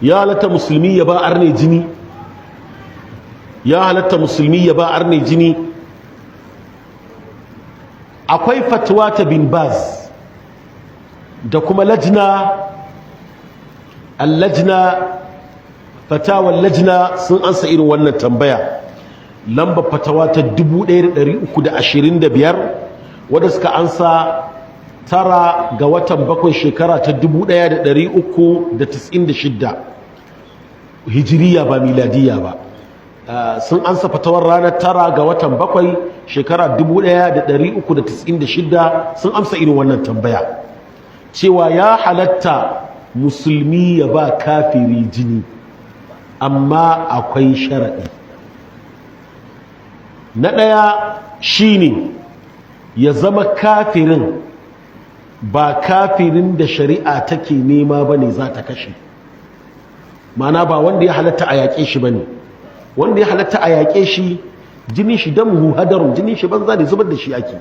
Ya halatta musulmi ya ba arne jini? Ya halatta musulmi ya ba arne jini? Akwai fatwa ta Bin Baz da kuma lajna, al-lajna, fatawar lajna, sun ansa irin wannan tambaya, lamba fatawa ta 1325, wadda suka ansa 9 ga watan 7, shekara ta 1396 hijiriya, ba miladiya ba. Sun ansa fatawar ranar 9 ga watan 7, shekara 1396. Sun amsa irin wannan tambaya cewa ya halatta musulmi ya ba kafiri jini, amma akwai sharaɗi. Na ɗaya shine ya zama kafirin ba kafirin da shari'a take nema ba ne za ta kashe, mana ba wanda ya halatta a yaƙe shi ba ne. Wanda ya halatta a yaƙe shi, jinin shi damuhu hadarun, jinin shi banza ne, zubar da shi ake.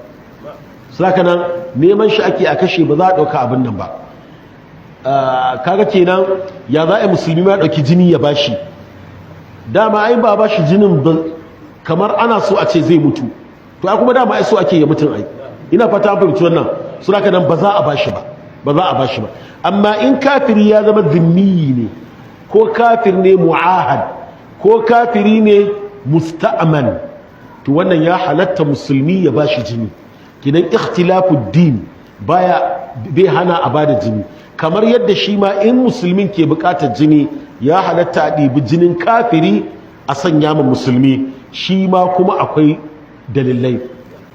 Saka nan neman shi ake a kashe, ba za a ɗauka abin nan ba. Kaga kenan ya za a musulmi ma ɗauki jini ya bashi? Dama ai ba bashi jinin ba, kamar ana so a ce zai mutu. To ai kuma dama ai so ake ya mutun ai. Ina fata an fahimci wannan. Su haka nan ba za a bashi ba, ba za a bashi ba. Amma in kafiri ya zama zimmiyi ne, ko kafir ne mu'ahad, ko kafiri ne musta'man, to wannan ya halatta musulmi ya bashi jini. Kidan ikhtilafu din baya bai hana a bada jini, kamar yadda shi ma in musulmin ke bukatar jini, ya halatta a ɗibi jinin kafiri a sanya ma musulmi. Shi ma kuma akwai dalilai.